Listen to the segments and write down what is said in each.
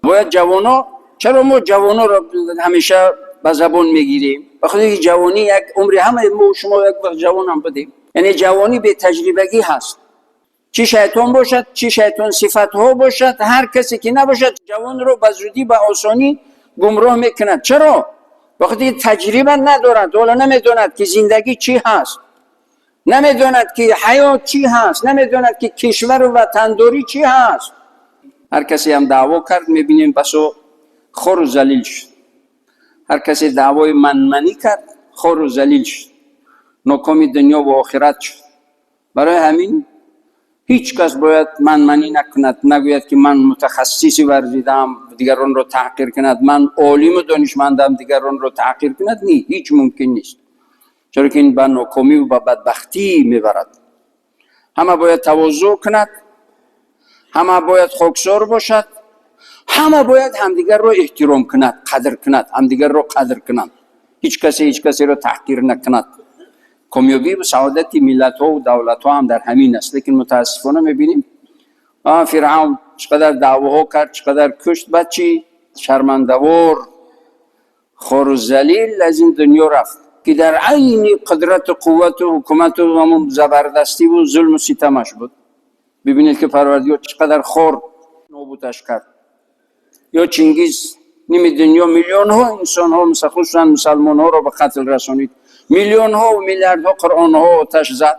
Бояд ҷавоно, чаро мо ҷавоноро ҳамеша ба забон мегирем? Ба хотире ки ҷавонӣ як умри ҳамаи мо шумо як вақт ҷавонам будем. Яъне ҷавонӣ бетаҷрибагӣ ҳаст. Чӣ шайтон бошад, чӣ шайтон сифатҳо бошад, ҳар касе ки набошад, ҷавонро ба зудӣ, ба осонӣ гумроҳ мекунад. Чаро? Ба хотире ки таҷриба надорад, ҳоло намедонад, ки зиндагӣ чӣ ҳаст, намедонад, ки ҳаёт чӣ ҳаст, намедонад, ки кишвару ватандорӣ чӣ ҳаст. Ҳар касе ҳам даъво кард, мебинем, басо хору залил шуд. Ҳар касе даъвои манманӣ кард, хору залил шуд, нокоми дунё ва охират шуд. Барои ҳамин ҳеҷ кас бояд манманӣ накунад, нагӯяд, ки ман мутахассиси варзидаам, дигаронро таҳқир кунад, ман олиму донишмандам, дигаронро таҳқир кунад. Не, ҳеҷ мумкин нест, чаро ки ин ба нокомиву ба бадбахтӣ мебарад. Ҳама бояд тавозӯъ кунад, ҳама бояд хоксор бошад, ҳама бояд ҳамдигарро эҳтиром кунад, қадр кунад, ҳамдигарро қадр кунанд, ҳеҷ касе ҳеҷ касеро таҳқир накунад. Комёбиву саодати миллатҳову давлатҳо ҳам дар ҳамин аст. Лекин мутаассифона мебинем, Фиръавн чӣ қадар даъвоҳо кард, чӣ қадар кушт, баъд чӣ? Шармандавор, хору залил аз ин дунё рафт, ки дар айни қудрату қуввату ҳукумату ҳамун забардастиву зулму ситамаш буд. Бибинед, ки Парвардигор чӣ қадар хор нобудаш кард. Ё Чингиз ними дунё, миллионҳо инсонҳо, хусусан мусалмонҳоро ба қатл расонид, миллионҳо миллиардҳо Қуръонҳо оташ зад,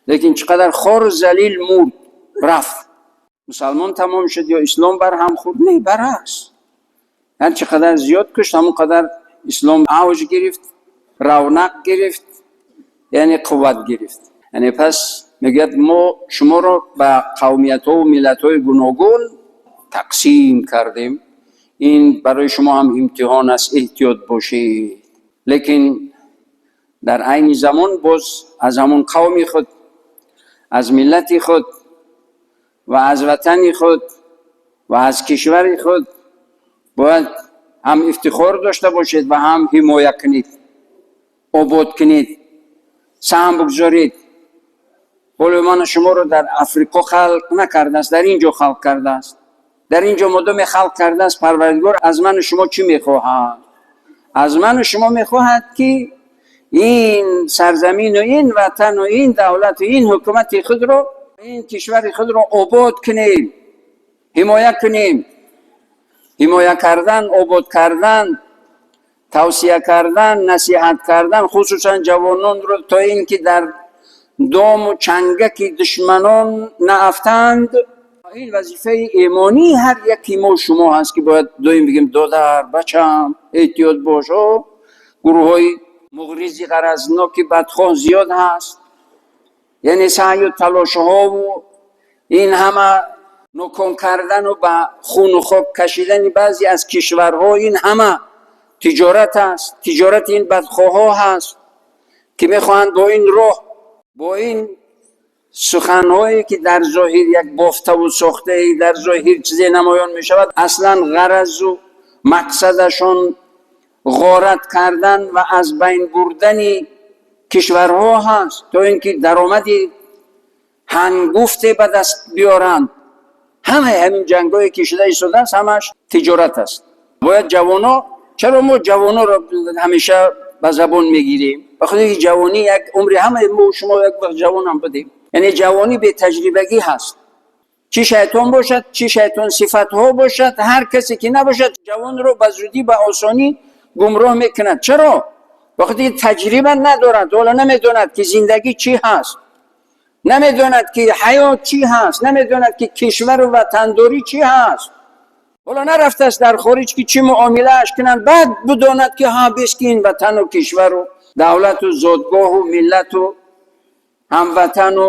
лекин чӣ қадар хору залил мурд, рафт. Мусалмон тамом шуд ё ислом барҳам хӯрд? Не, баръакс, ҳар чӣ қадар зиёд кушт, ҳамон қадар ислом авҷ гирифт, равнақ гирифт, яъне қувват гирифт. Яъне пас мегӯяд, мо шуморо ба қавмиятҳову миллатҳои гуногун тақсим кардем, ин барои шумо ҳам имтиҳон аст, эҳтиёт бошед. Лекин дар айни замон боз аз ҳамон қавми худ, аз миллати худ ва аз ватани худ ва аз кишвари худ бояд ҳам ифтихор дошта бошед ва ҳам ҳимоя кунед, обод кунед, саҳм бигзоред. Ҳоло ману шуморо дар Африқо халқ накардааст, дар ин ҷо халқ кардааст. Дар ин ҷо модоме халқ кардааст, Парвардигор аз ману шумо чӣ мехоҳад? Аз ману шумо мехоҳад, ки ин сарзамину ин ватану ин давлату ин ҳукумати худро, ин кишвари худро обод кунем, ҳимоя кунем. Ҳимоя кардан, обод кардан, тавсия кардан, насиҳат кардан, хусусан ҷавононро, то ин ки дар дому чангаки душманон наафтанд, ин вазифаи имонии ҳар яки мо шумо ҳаст, ки бояд доим бигем: додар, бачам, эҳтиёт бош, гурӯҳҳои муғризи ғаразноки бадхоҳ зиёд ҳаст. Яъне саъю талошҳову ин ҳама ноком кардану ба хуну хок кашидани баъзе аз кишварҳо, ин ҳама тиҷорат аст, тиҷорати ин бадхоҳҳо ҳаст, ки мехоҳанд бо ин роҳ, бо ин суханҳое, ки дар зоҳир як бофтаву сохтае, дар зоҳир чизе намоён мешавад, аслан ғаразу мақсадашон ғорат кардан ва аз байн бурдани кишварҳо ҳаст, то ин ки даромади ҳангуфте ба даст биёранд. Ҳамаи ҳамин ҷангҳое, ки шуда истодааст, ҳамааш тиҷорат аст. Бояд ҷавоно, чаро мо ҷавоноро ҳамеша ба забон мегирем? Ба хотире ки ҷавонӣ як умри ҳамаи мо шумо як вақт ҷавонам будем. Яъне ҷавонӣ бетаҷрибагӣ ҳаст. Чӣ шайтон бошад, чӣ шайтон сифатҳо бошад, ҳар касе ки набошад, ҷавонро ба зудӣ, ба осонӣ гумроҳ мекунад. Чаро? Ба хотире ки таҷриба надорад, ҳоло намедонад, ки зиндагӣ чӣ ҳаст, намедонад, ки ҳаёт чӣ ҳаст, намедонад, ки кишвару ватандорӣ чӣ ҳаст. Ҳоло нарафтааст дар хориҷ, ки чӣ муомилааш кунанд, баъд бидонад, ки ҳа, бес ки ин ватану кишвару давлату зодгоҳу миллату ҳамватану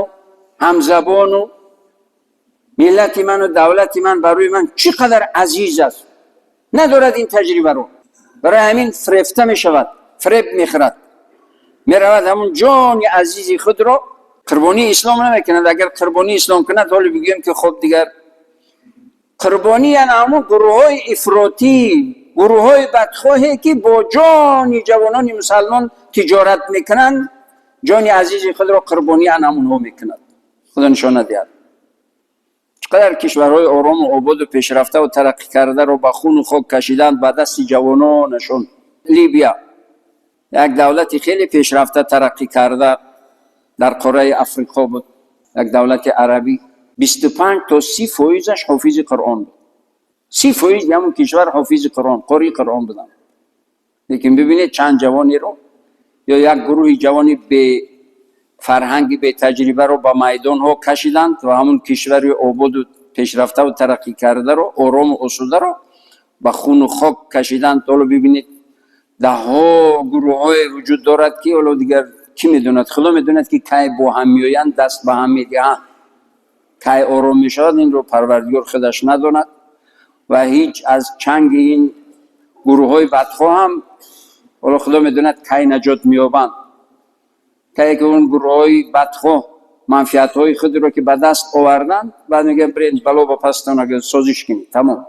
ҳамзабону миллати ману давлати ман барои ман чӣ қадар азиз аст. Надорад ин таҷрибаро, барои ҳамин фирефта мешавад, фиреб мехӯрад, меравад, ҳамун ҷони азизи худро қурбонии ислом намекунад. Агар қурбонии ислом кунад, ҳоло бигӯем, ки хуб, дигар қурбонӣ яъне ҳамун гурӯҳҳои ифротӣ, гурӯҳҳои бадхоҳе, ки бо ҷони ҷавонони мусалмон тиҷорат мекунанд, ҷони азизи худро қурбонӣ ан ҳамунҳо мекунад. Худо нишона диҳад. Чӣ қадар кишварҳои орому ободу пешрафтаву тараққӣ кардаро ба хуну хок кашиданд ба дасти ҷавононашон. Либия, як давлати хеле пешрафта, тараққӣ карда дар қораи Африқо буд, як давлати арабӣ, 25 то 30 фоизаш ҳофизи Қуръон буд. 30 фоизи ҳамон кишвар ҳофизи Қуръон, қории Қуръон буданд. Лекин бибинед, чанд ҷавонеро ё як гурӯҳи ҷавони бефарҳанги, бетаҷрибаро ба майдонҳо кашиданд ва ҳамон кишвари ободу пешрафтаву тараққӣ кардаро, орому осударо ба хуну хок кашиданд. Ҳоло бибинед, даҳҳо гурӯҳҳое вуҷуд дорад, ки ҳоло дигар кӣ медонад, Худо медонад, ки кай бо ҳам меоянд, даст ба ҳам медиҳанд, кай ором мешавад, инро Парвардигор худаш надонад. Ва ҳеҷ аз чанги ин гурӯҳҳои бадхоҳ ҳам ҳоло Худо медонад, кай наҷот меёбанд, кае ки он гурӯҳҳои бадхоҳ манфиатҳои худро ки ба даст оварданд, баъд мегӯянд: «Биред, бало ба пастон, созиш кунед, тамом».